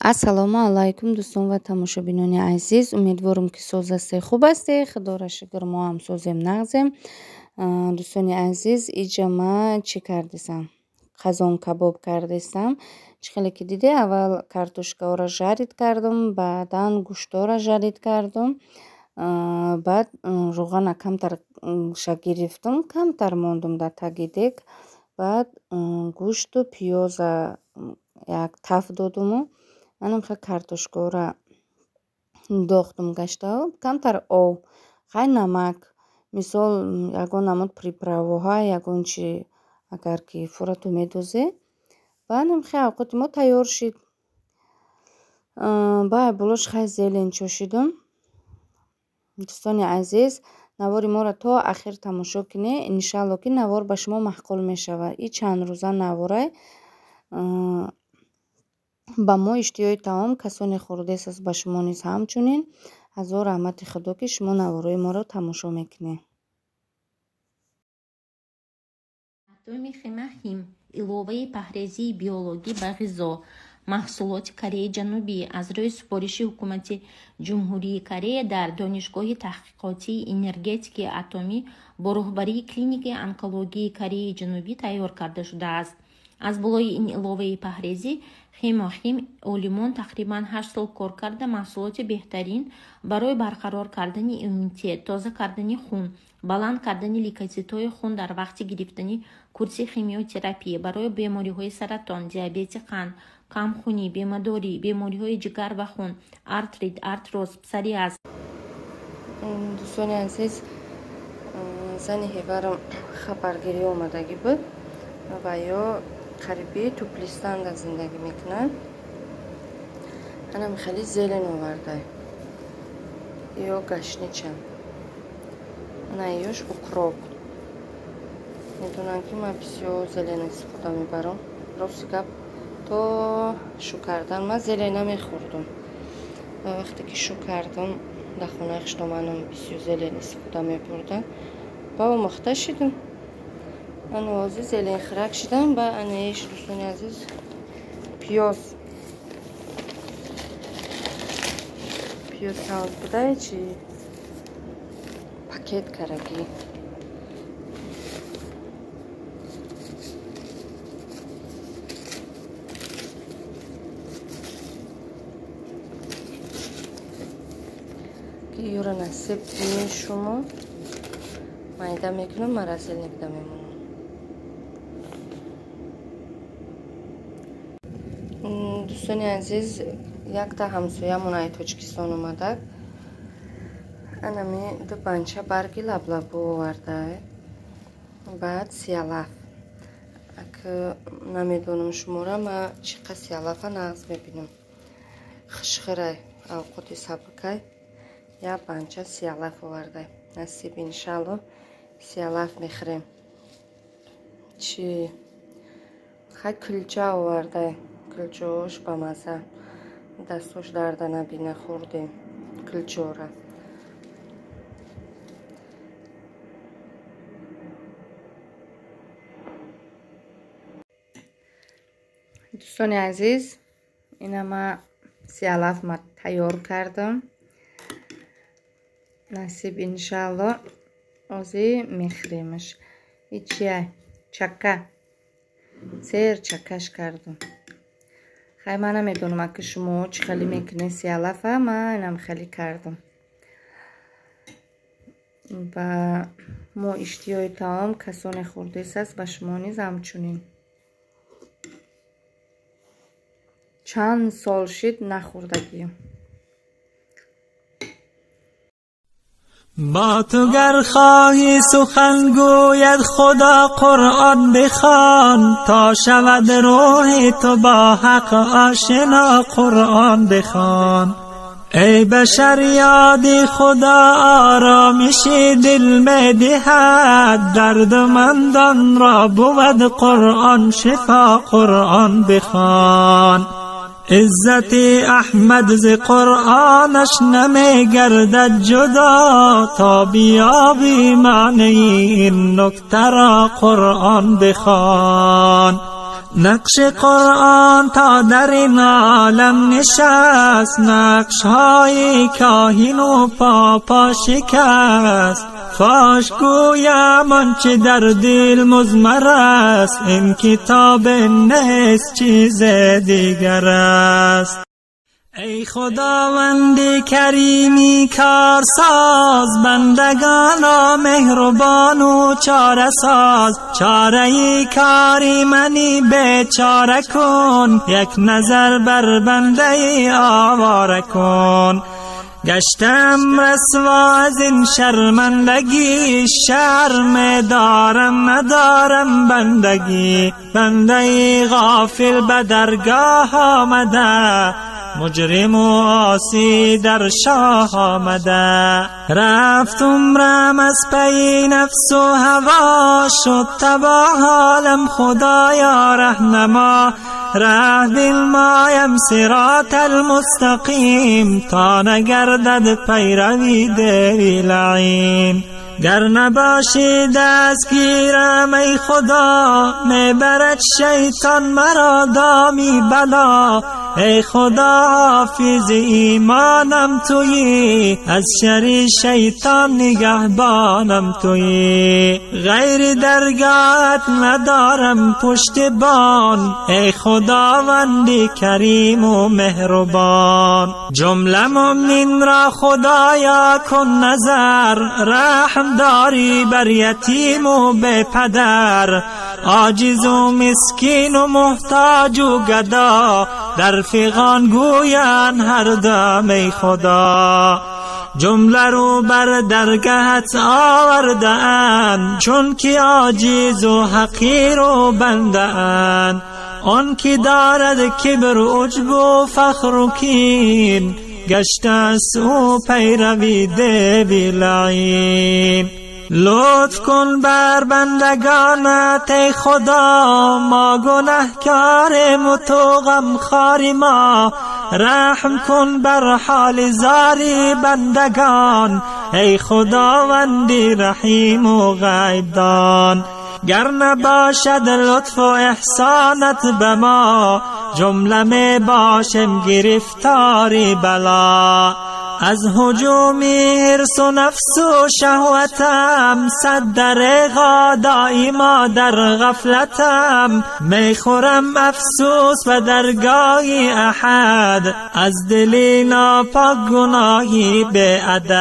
Ассалому алайкум дӯстон ва тамошобинони азиз. Умедворам, ки соз ҳастед, хуб ҳастед. Худоро шукр, мо ҳам созем, нағзем. Дӯстони азиз, иҷа ма чӣ кардесам? Қазон кабоб кардесам. Чӣ хеле ки диде, аввал картошкаҳоро жарить кардам, баъдан гӯштҳоро жарить кардам. Баъд рӯғана камтар ша гирифтам, камтар мондум дар таги дег. Баъд гӯшту пиёза як таф додуму манам хел картошкаҳоро дохтум гаштао, камтар об, хай намак, мисол ягон намуд приправаҳо, ягон чи агар ки фурату медозе. Баъдам хел авқоти мо тайёр шид. Баъд болош хай зелень чошидум. Дӯстони азиз, навори моро то ахир тамошо кунед. Иншалло, ки навор ба шумо маъқул мешавад. И чанд рӯза наворай ба мо иштиҳои таом касоне хӯрдааст, ба шумо низ ҳамчунин. Ҳазор раҳмати Худо, ки шумо наворҳои моро тамошо мекунед. Атоми Хемохим иловаи паҳрезии биологӣ ба ғизо, маҳсулоти Кореяи Ҷанубӣ аз рӯи супориши ҳукумати Ҷумҳурии Корея дар Донишгоҳи таҳқиқотии энергетикаи атомӣ бо роҳбарии клиникаи онкологияи Кореяи Ҷанубӣ тайёр карда шудааст. Аз болои ин иловаи паҳрезӣ Хемохим олимон тақрибан 8 сол кор карда, маҳсулоти беҳтарин барои барқарор кардани иммунитет, тоза кардани хун, баланд кардани лейкоцитҳои хун дар вақти гирифтани курси химиотерапия, барои бемориҳои саратон, диабети қанд, камхунӣ, бемадорӣ, бемориҳои ҷигар ва хун, артрит, артроз, псориаз. Дӯстони азиз, зани ҳеварам хабаргирӣ омадагӣ буд ва ё қариби Туплистанда зиндагӣ мекунад. Анам хеле зелень овардай, ё гашнича, ана ёш укроп. Медонам, ки ман бисёр зелень истифода мебарам. Рости гап, то шу кардан ман зелень намехӯрдум ва вақте ки шу кардам, дар хонаи хиштоманам бисёр зелень истифода мебурдам, ба омӯхта шидам. Ана ҳозир зелень хӯрак шидам. Ба анаиш, дӯстони азиз, пиёз, пиёз сабз будай, чи пакет карагӣ. Ки ёра насиб шумо майда мекунам, морозильникда мемонам. Дӯстони азиз, якта ҳамсоямон ай Тоҷикистон омадак, анами ду банча барги лаблабу оварда, баъд сиялаф. Ак намедонам шумора, ма чӣ қа сиялафа нағз мебинам. Хушхирай, авқоти сабукай. Як банча сиялаф оварда, насиб, иншалло, сиялаф мехӯрем. Чи хай кулча оварда, кулчаош бамаза, дастош дарда набина, хӯрдем кулчаора. Дӯстони азиз, ина ма сиялаф ма тайёр кардам. Насиб, иншалло, ҳозир мехӯремаш. И чия чака, сер чакаш кардам. Хай, ман намедонам, аки шумо чӣ хеле мекунед сиялафа, ман инам хеле кардам. Ба мо иштиҳои таом касоне хӯрдааст аст, ба шумо низ ҳамчунин. Чанд сол шид нахӯрдагием. با تو گر خواهی سخن گوید خدا، قرآن بخوان تا شود روح تو با حق آشنا، قرآن بخوان. ای بشر، یاد خدا آرامش دل میدهد، دردمندان را بود قرآن شفا، قرآن بخوان. عزت احمد ز قرآنش نمی گردد جدا، تا بیابی معنی این نکته را قرآن بخوان. نقش قرآن تا در این عالم نشست، نقش های کاهین و پاپا شکست. فاش گویم آنچه در دل مضمر است، این کتاب نیست چیز دیگر است. ای خداوند کریمی کارساز، بندگان را مهربان و چاره ساز. چاره ای کاری منی بیچاره کن، یک نظر بر بنده ای آواره کن. گشتم رسوا از این شرمندگی، شرم دارم ندارم بندگی. بنده ای غافل به درگاه آمده، مجرم و عاصی در شاه آمده. رفت عمرم از پی نفس و هوا، شد تباه حالم خدایا رهنما. ره بنمایم صراط المستقیم، تا نگردد پیروی دیوی لعین. گر نباشی دستگیرم ای خدا، میبرد شیطان مرا دامی بلا. ای خدا حافظ ایمانم تویی، از شر شیطان نگهبانم تویی. غیر درگاهت ندارم پشتبان، ای خداوند کریم و مهربان. جمله مؤمن را خدایا کن نظر، رحم داری بر یتیم و به پدر. عاجز و مسکین و محتاج و گدا، در فغان گویند هر دم ای خدا. جمله رو بر درگهت آورده اند، چون که عاجز و حقیر و بنده اند. آن که دارد کبر و عجب و فخر و کین، گشته است او پیروی دیو لعین. لطف کن بر بندگانت ای خدا، ما گنهکاریم و تو غمخواری ما. رحم کن بر حال زاری بندگان، ای خداوندی رحیم و غیب دان. گر نباشد لطف و احسانت به ما، جمله می باشم گرفتاری بلا. از هجوم حرص و نفس و شهوتم، صد دریغا دایما در غفلتم. میخورم افسوس و درگاه احد، از دل ناپاک گناهی به عدد.